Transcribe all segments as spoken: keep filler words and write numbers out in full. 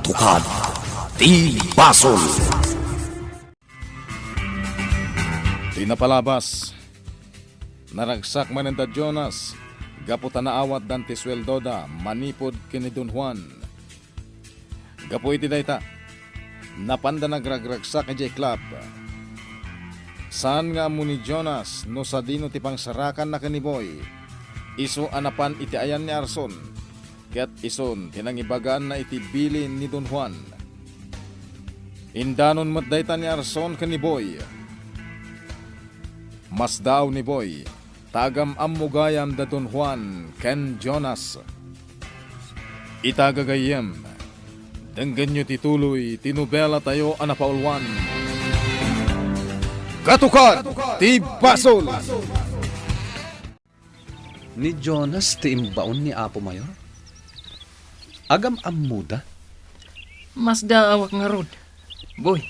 Tukad ti basol. Ti napalabas, naragsak manen da Jonas gapu ta naawatdan ti sueldoda manipud ken ni Don Juan. Gapu iti dayta, napanda nagragragsak idiay club. Saan nga ammo ni Jonas no sadino ti pangsarakanna ken ni Boy. Isu a napan iti ayan ni Arson, ket isun ti nangibagaanna iti bilin ni Don Juan. Indanon met dayta ni Arson ken ni Boy. Masdaaw ni Boy, ta agam-ammo gayam da Don Juan ken Jonas. Ita gagayyem, denggenyo ti tuloy ti nobelatayo a napauluan, Katukad ti Basol! Ni Jonas ti imbaon ni Apo Mayor? Agam-ammoda? Masdaawak ngarud, Boy.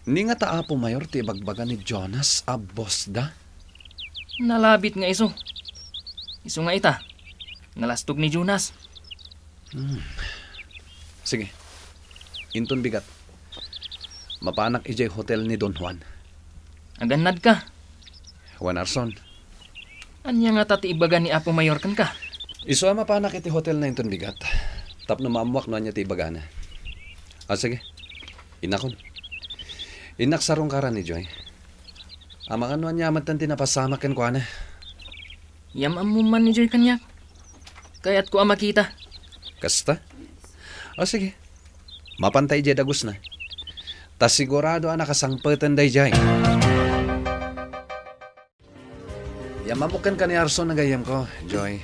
Ni ngata Apo Mayor ti ibagbaga ni Jonas a bossda? Nalabit nga isu. Isu nga ita, nalastog ni Jonas. Hmm. Sige. Inton bigat, mapanak idiay hotel ni Don Juan. Agannadka. Juan Arson. Ania ngata ti ibaga ni Apo Mayor kenka? Isu a mapanak iti hotel na inton bigat, tapno maammuak no ania ti ibagana. Ah, sige. Innakon. Innak sarungkaran ni Joy. Amangan no ania metten ti napasamak kenkuana. Yam-ammom man ni Joy kaniak. Kayatko a makita. Kasta? O sige. Mapanta idiay dagusna. Ta sigurado a nakasangpeten daydiay. Yam-ammok kenka ni Arson a gayyemko, Joy.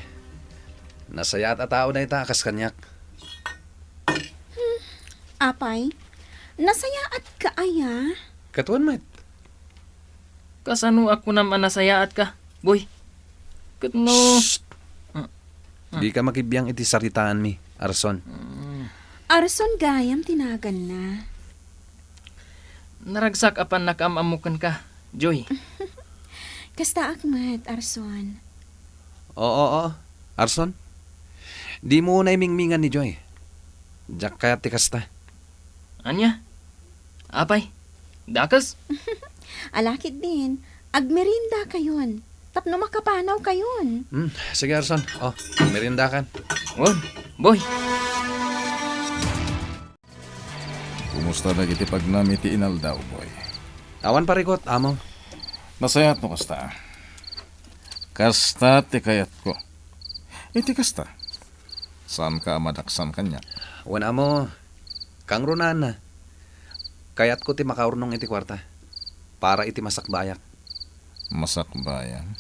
Nasayaat a tao dayta a kas kaniak. Hmm, apay, nasayaatka aya? Ket wen met. Kasano a kunam a nasayaatka, Boy? Ket no... Shh! Mm. Dika makibiang iti saritaanmi, Arson. Mm. Arson gayam ti naganna. Naragsak a pannakaam-ammok kenka, Joy. Kastaak met, Arson. Oo, oo, Arson. Dimo unay mingmingan ni Joy. Diak kayat ti kasta. Ania? Apay, dakes? Ala ketdin, agmeriendakayon, tapno makapanawkayon. Hmm, sige, Arson. O, meriendakan. Wen, Boy. Kumusta dagiti pagnam iti inaldaw, Boy? Awan parikut, Amo. Nasayaat no kasta. Kasta ti kayatko. Iti kasta, saanka a madaksan kaniak. Wen, Amo, kangrunaanna, kayatko ti makaurnong iti kuarta para iti masakbayak. Masakbayam?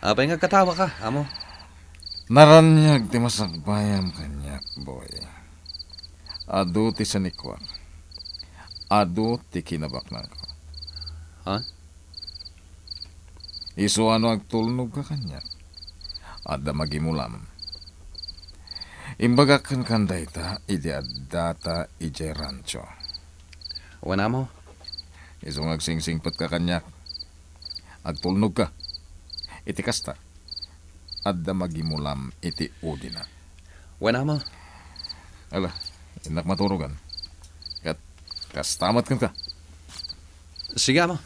Apay nga agkatawaka, Amo? Naraniag ti masakbayam kaniak, Boy. Adu ti sanikuak. Adu ti kinabaknangko. Ha? Isu a no agtulnogka kaniak, adda magimulam. Imbagak kenka dayta idi addata idiay rancho. Wen, Amo. Isu nga agsingsingpetka kaniak, agtulnogka. Iti kasta, adda magimulam iti udina. Wen, Amo. Ala, innak maturogan. Ket kasta met kenka. Sige, Amo.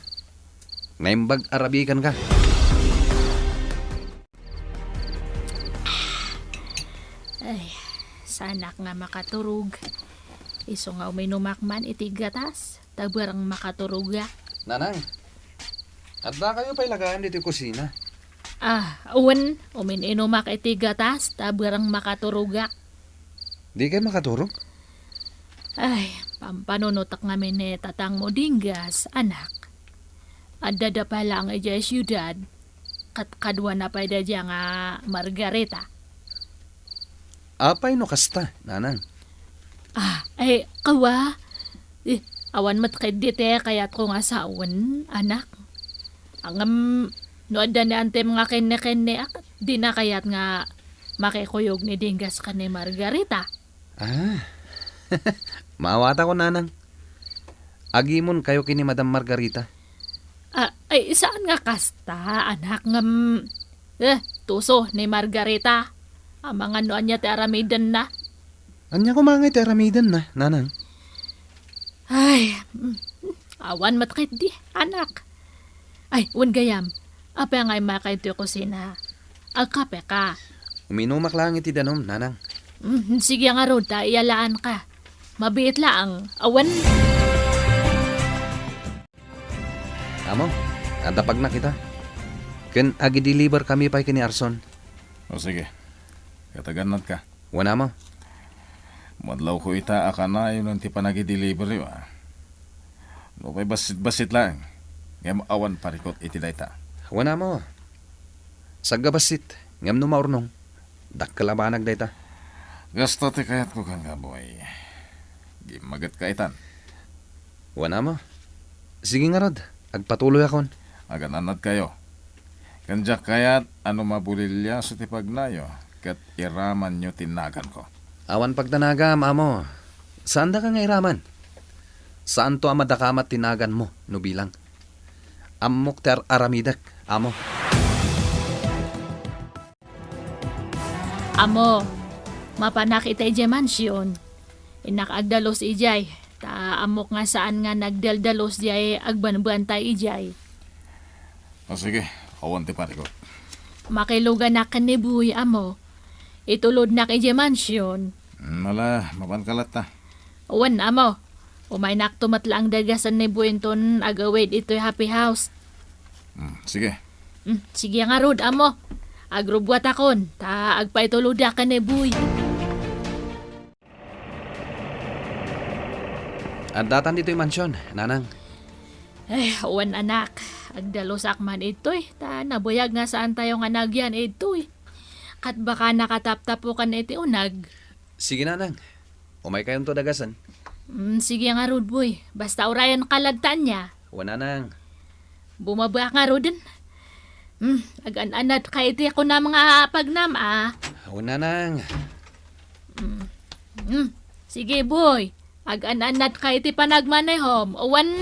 Naimbag a rabii kenka. Ay, saanak nga makaturog. Isu nga uminumak man iti gatas, ta bareng makaturogak. Nanang, addakayo pay lagaan ditoy kusina? Ah, wen, umin-inumak iti gatas, ta bareng makaturogak. Dikay makaturog? Ay, pampanunotak ngamin ni tatangmo Dinggas, anak. Addada pay laeng idiay siudad, ket kaduana pay daydiay nga Margarita. Apay no kasta, nanang? Ah, ay, kawa. Eh, awan met ketdi ti kayatko nga sawen, anak. Ngem, no adda ni antem nga kennekenneak, dina kayat nga makikuyog ni Dinggas ken ni Margarita. Ah. Maawatakon, nanang. Agimonkayo ken ni Madam Margarita. Ah, ay, saan nga kasta, anak, ngem, eh, tuso ni Margarita. Amangan no ania ti aramidenna. Ania koma ngay ti aramidenna, nanang? Ay, mm, awan met ketdi, anak. Ay, wen gayam, apay nga immaka itoy kusina? Agkapeka. Uminumak laeng iti danum, nanang. Mm, sige ngarud, ta iyalaanka. Mabiit laeng, awan. Amo, adda pagnak ita. Ken agi-deliver kami pay ken ni Arson. O sige, ket agannatka. Wen, amo. Madlawko ita a kanayon ti panagi-deliveryo, a. Nupay bassit-bassit laeng, ngem awan parikut iti dayta. Wen, amo. Sagga bassit, ngem no maurnong, dakkel a banag dayta. Kasta ti kayatko kenka, boy. Gimmagetka itan. Wen, amo. Sige ngarud, agpatuloyakon. Agan-annadkayo. Ken diak kayat a no mabuliliaso ti pagnayo, ket iramanyo ti naganko. Awan pagdanagam, amo. Saandaka nga iraman. Saanto a madakamat ti naganmo no bilang. Ammok ti ar-aramidek, amo. Amo, mapanak ita idiay mansion. Innak agdalus idiay, ta ammok nga saan nga nagdaldalus diay agbanbantay idiay. A, sige, awan ti parikut. Makiluganak ken ni Boy, amo. Itulodnak idiay mansion. Hmm, ala, mapanka latta. Wen, amo. Umaynakto met laeng dagasen ni Boy inton agawid itoy happy house. Hmm, sige. Hmm, sige ngarud, amo. Agrubbuatakon, ta agpaitulodak ken ni Boy. Addatan ditoy mansion, nanang. Eh, wen, anak. Agdalusak man itoy, ta nabayag nga saantayo nga nagyan itoy. Ket baka nakataptapokan iti uneg. Sige, nanang. Umaykayonto dagasen. Mm, sige ngarud, Boy. Basta urayenka latta ania. Wen, nanang. Bumabaak ngaruden. Mm, agan-annadka iti kunam nga pagnam, a. Wen, nanang. Mm. Mm. Sige, Boy. Agan-annadka iti panagmanehom. Wen.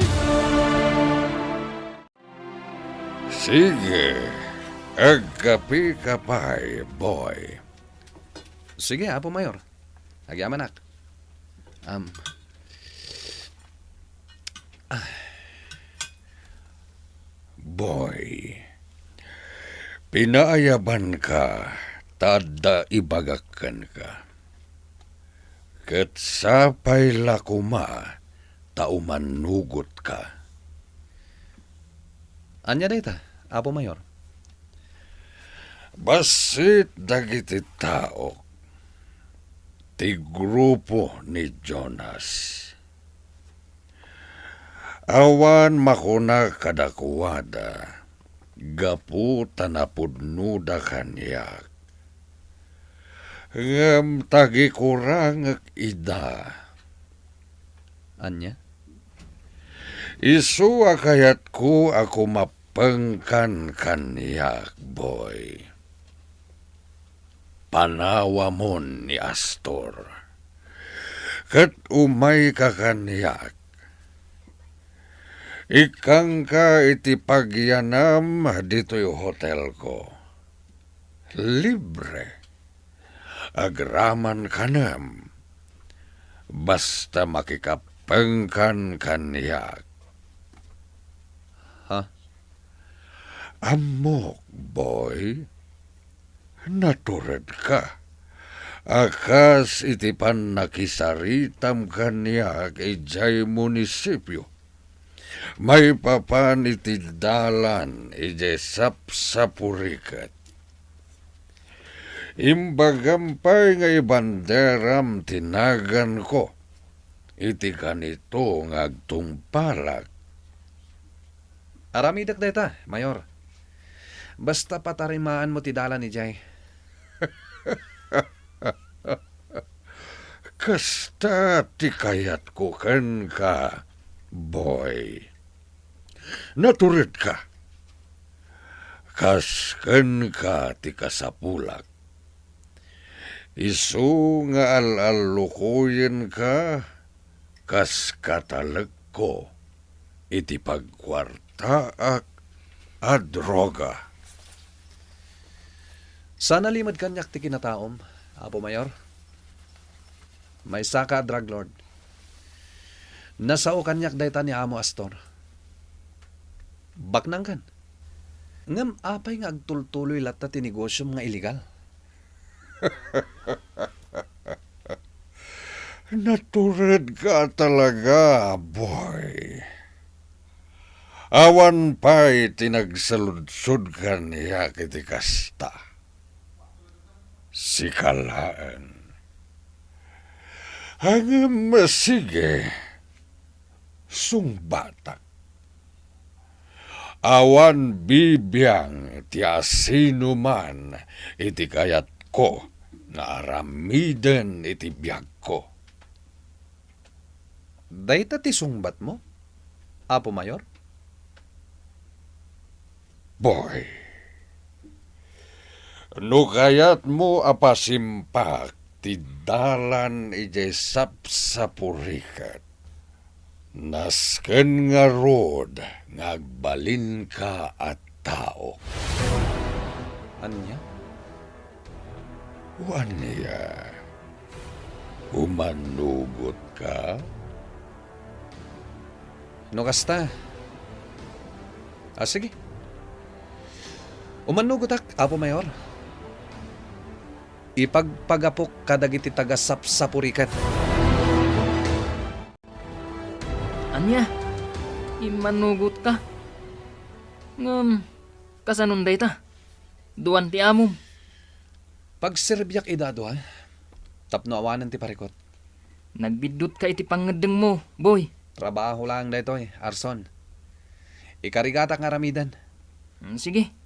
Sige, agkapeka pay, Boy. Sige, Apo Mayor. Agyamanak. Am. Ah. Boy, pinaayabanka ta adda ibagak kenka. Ket sapay la koma ta umannugotka. Ania dayta, Apo Mayor? Bassit dagiti taok ti grupo ni Jonas. Awan makuna kadakuada gapu ta napudnoda kaniak. Ngem tagikurangek ida. Ania? Isu a kayatko a kumapengkan kaniak, Boy. Panawamon ni Astor. Ket umayka kaniak. Ikkangka iti pagyanam ditoy hotelko. Libre. Agraman kanem. Basta makikapengkan kaniak. Ha? Ammok, Boy. Naturedka a kas iti pannakisaritam kaniak idiay munisipio, maipapan iti dalan idiay sapsapuriket. Imbagam pay nga ibanderam ti naganko iti kanito nga agtungpalak. Aramidek dayta, Mayor. Basta patarimaanmo ti dalan idiay. Kasta ti kayatko kenka, Boy. Naturedka. Kas kenka ti kasapulak. Isu nga al-allukoyenka kas katalekko iti pagkuartaak a droga. Saan a limed kaniak ti kinataom, Apo Mayor. Maysaka a drug lord. Nasao kaniak dayta ni Amo Astor. Baknangkan. Ngem apay nga agtultuloy latta ti negosiom nga illegal? Naturedka talaga, boy. Awan pay ti nagsaludsod kaniak iti kasta. Sika laeng. Ngem sige, sungbatak. Awan bibiang ti asinoman iti kayatko nga aramiden iti biagko. Dayta ti sungbatmo, Apo Mayor? Boy, no kayatmo a pasimpak ti dalan idiay sapsapuriket, nasken ngarud nga agbalinka a tao. Ania? O ania? Umanugotka? No kasta, a, sige. Umanugotak, Apo Mayor. Ipagpagapok kadagiti taga-Sapsapuriket. Ania? Immanugotka? Ngem, kasanon dayta? Duan ti amom. Pagserbiak ida a dua, tapno awanen ti parikut. Nagbiddutka iti pangngeddengmo, boy. Trabaho laeng daytoy, Arson. Ikarigatak nga aramiden. Mm, sige.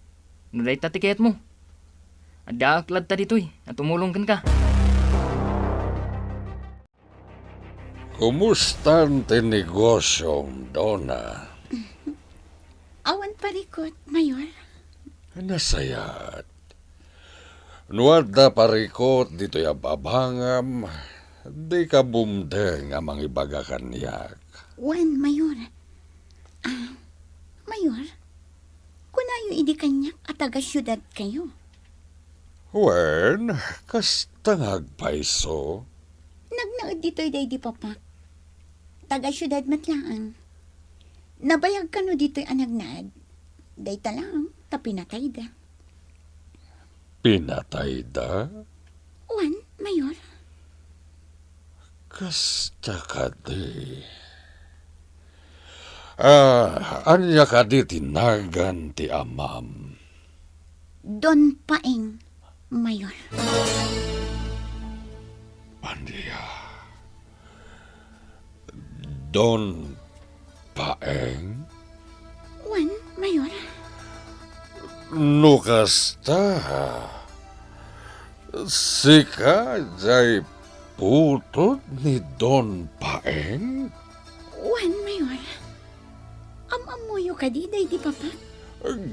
No dayta ti kayatmo, addaak latta ditoy a tumulong kenka. Kumustan ti negosiom, Donna? Awan parikut, Mayor. Nasayaat. No adda parikut ditoy a babangam, dika bumteng a mangibaga kaniak. Wen, Mayor. Ah, Mayor, kunayo idi kaniak a taga-siudadkayo. Wen, kasta nga agpayso. Nagnaed ditoy daydi papak. Taga-siudad met laeng. Nabayag kano ditoy a nagnaed. Dayta laeng ta pinatayda. Pinatayda? Wen, Mayor. Kasta kadi. Ah, ania kadi ti nagan ti amam? Don Paeng, Mayor. Ania? Don Paeng? Wen, Mayor. No kasta, sika jay putod ni Don Paeng? Wen, Mayor. Am-ammoyo kadi daydi papak?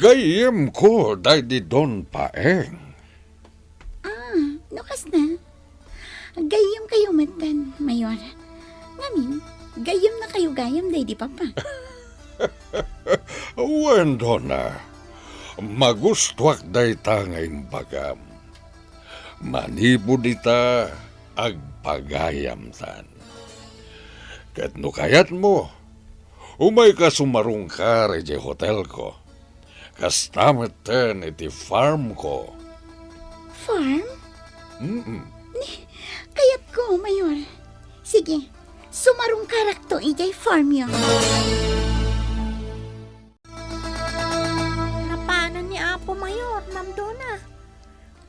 Gayyemko daydi Don Paeng. Ah, no kasta, gayyemkayo metten, Mayor. Ngamin, gayyemnakayo gayam daydi papak. Wen, Donna, magustuak dayta nga imbagam. Manipud ita, agpagayamtan. Ket no kayatmo, umayka sumarungkar idiay hotelko. Kasta metten iti farmko. Farm? Mm-mm. Ni, kayatko, Mayor. Sige, sumarungkarakto idiay farmyo. Napanan ni Apo Mayor, Ma'am Donna.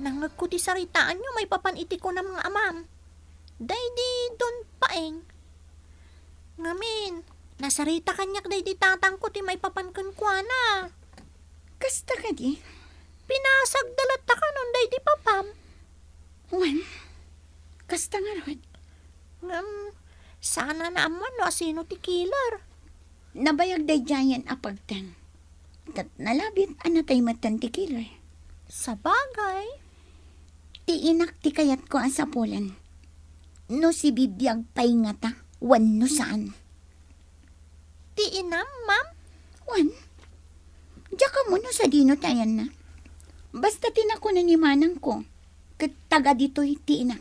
Nangngegko ti saritaanyo maipapan iti kunam nga amam. Daydi Don Paeng. Ngamin, nasarita kaniak daydi tatangko ti maipapan kenkuana. Kasta kadi? Pinasagda latta kanon daydi papam. Wen, kasta ngarud. Ngem, saan a naammoan no asino ti killer. Nabayag daydiayen a pagteng. Ket nalabit a natay metten ti killer. Sabagay. Ti inak ti kayatko a sapulen. No sibibiag pay ngata wenno saan. Ti inam, ma'am? Wen, diak ammo no sadino ti ayanna. Basta ti nakuna ni manangko, ket taga ditoy ti inak.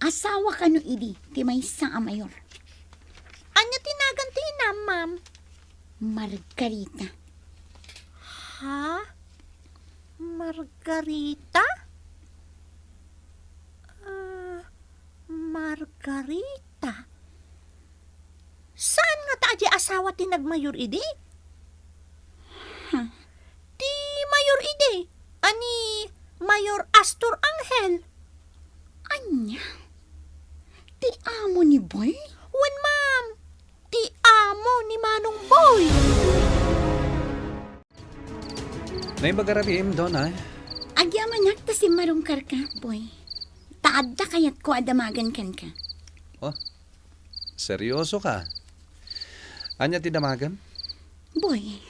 Asawa kano idi ti maysa a mayor. Ania ti nagan ti inam, ma'am? Margarita. Ha? Margarita? Ah, Margarita? Saan ngata a di asawa ti nagmayor idi? Huh. Ti mayor idi, a ni Mayor Astor Angel. Ania? Ti amo ni Boy? Wen, ma'am. Ti amo ni Manong Boy. Naimbag a rabiim, Donna. Agyamanak ta simmarungkarka, Boy. Ta adda kayatko a damagen kenka. Oh, seryoso ka? Ania ti damagem? Boy,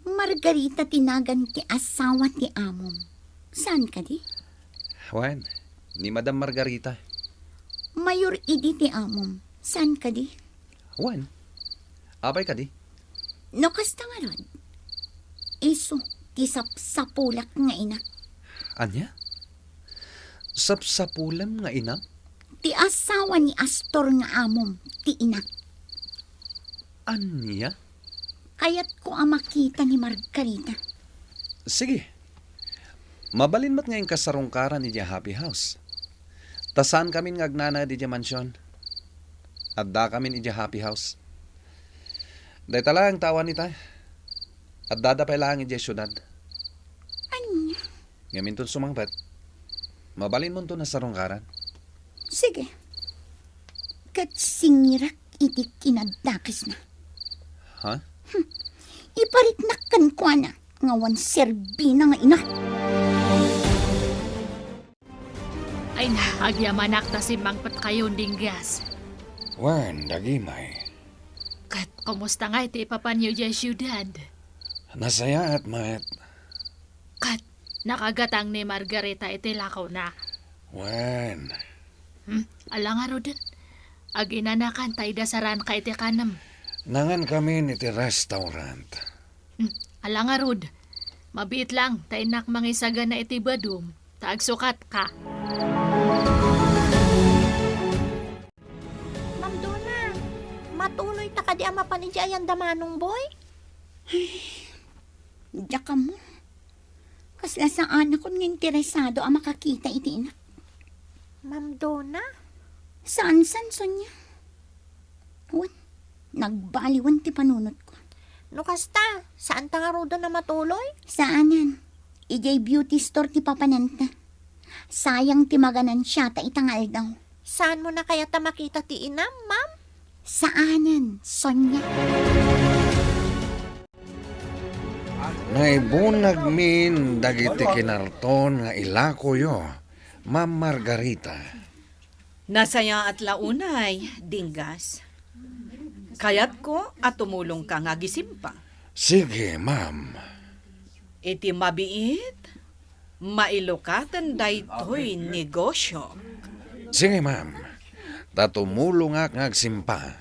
Margarita ti nagan ti asawa ti amom. Saan kadi? Wen, ni Madam Margarita. Mayor idi ti amom. Saan kadi? Wen, apay kadi? No kasta ngarud, isu ti sapsapulak nga inak. Ania? Sapsapulem nga inak? Ti asawa ni Astor nga amom ti inak. Ania? Kayatko a makita ni Margarita. Sige. Mabalin met nga inka sarungkaran idiay Happy House. Ta saankamin nga agnanaed idiay mansion. Addakamin idiay Happy House. Dayta laeng ta awan ita. Addada pay laeng idiay siudad. Ania? Ngamin ton sumangpet, mabalinmonton a sarungkaran. Sige. Ket singirak iti kinaddakesna. Ha? Hmm. Ipariknak kenkuana nga awan serbina nga ina. Ay na, agyamanak ta simmangpetkayon, Dinggas. Wen, dagimay. Ket kumusta ngay ti ipapanyo idiay siudad? Nasayaat met. Ket nakagatang ni Margarita iti lakona? Wen. Hmm, ala ngaruden. Aginanakan ta idasaranka iti kanem. Nangankamin iti restaurant. Hmm, ala ngarud. Mabiit lang ta innak mangisagana iti badum ta agsukatka. Ma'am Donna, matuloyta kadi a mapan idiay ayan da Manong Boy? Diak ammo. Kasla saanakon nga interesado a makakita iti inak. Ma'am Donna? Saan, saan, Sonia? Wen, nagbaliwen ti panunotko. No kasta, saanta ngaruden a matuloy? Saanen. Idiay beauty store ti papananta. Sayang ti maganansiata ita nga aldaw. Saanmona kayat a makita ti inam, ma'am? Saanen, Sonia. Naibunagmin dagiti kinarton nga ilakoyo, Ma'am Margarita. Nasayaat la unay, Dinggas. Kayatko a tumulongka nga agisimpa. Sige, ma'am. Iti mabiit, mailukaten daytoy negosio. Sige, ma'am. Ta tumulongak nga agsimpa.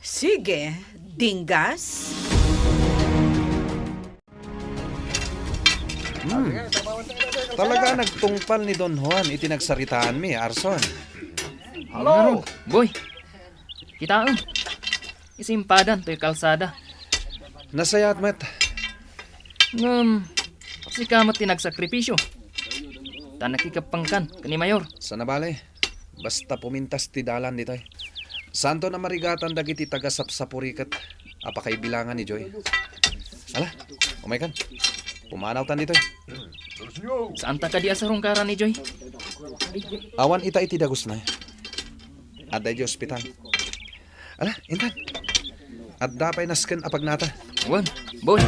Sige, Dinggas. Hmm. Talaga nagtungpal ni Don Juan iti nagsaritaanmi, Arson. Hello? Ngarud, boy. Kitaem. Isimpadan toy kalsada. Nasayaat met. Ngem, sika met ti nagsakripisio. Ta nakikeppengkan ken ni Mayor. Saan a bale. Basta pumintas ti dalan ditoy. Saanton a marigatan dagiti taga-Sapsapuri ket a pakaibilangan ni Joy. Ala, umaykan. Pumanawtan ditoy. Saanta kadi a sarungkaran ni Joy? Awan ita iti dagusna. Adda iti ospital. Ala, intan. Adda pay nasken a pagnata. Wen, boy.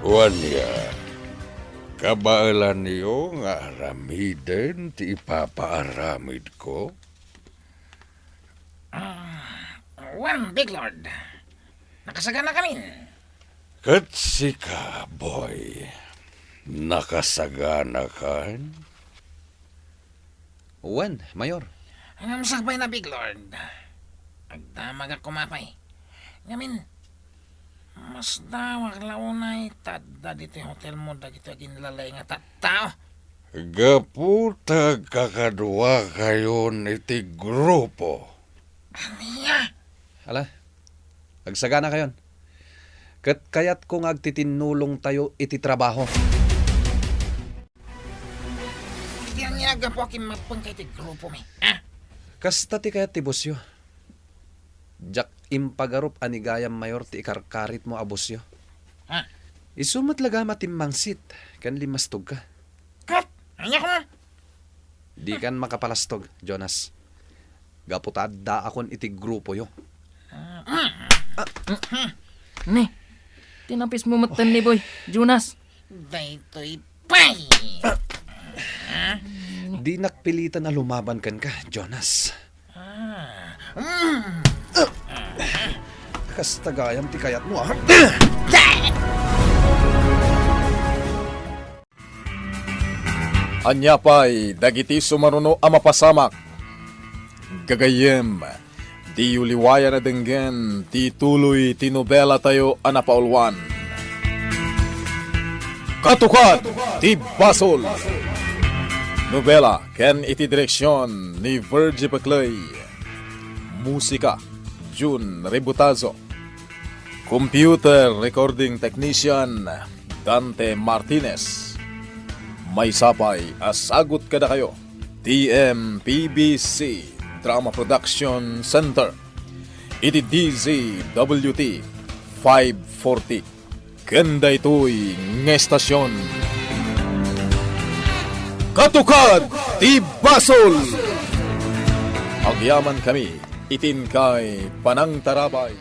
Ania, kabaelanyo nga aramiden ti ipapaaramidko? Ah, wen, Big Lord. Nakasaganakamin. Ket sika, boy, nakasaganakan? Wen, Mayor. Ngem sakbayna, Big Lord. Agdamagak koma pay. Ngamin, Masdawak la unay ta adda ditoy hotelmo dagitoy aginlalay nga tattao. Gapu ta agkakaduakayon iti grupo. Ania? Ala, agsaganakayon. Ket kayatko nga agtitinnulongtayo iti trabaho. Iti ania gapu a kimmappenka iti grupomi, ha? Kasta ti kayat ti bossyo. Diak impagarup a ni Gayam Mayor ti ikarkaritmo a bossyo. Ha? Isu met la gayam a timmangsit ken limmastogka. Ket, ania koma? Dikan makapalastog, Jonas. Gapu ta addaakon iti grupoyo. Ah, mm. Ah. Ni, tinapismo metten ni Boy, Jonas. Daytoy pay. Dinak pilitan a lumaban kenka, Jonas. Ah, mm. Kasta gayam ti kayatmo, ha? Ania pay dagiti sumaruno a mapasamak? Gagayyem, diyo liwayan a denggen ti tuloy ti nobelatayo a napauluan, Katukad ti Basol. Nobela ken iti direksion ni Virgie Peclay. Musika, Jun Rebutazo. Computer recording technician, Dante Martinez. Maysa pay a sagut kadakayo ti M P B C Drama Production Center iti D Z W T five forty. Ken daytoy nga estasion, Katukad ti Basol. Agyamankami iti inkay panangtarabay.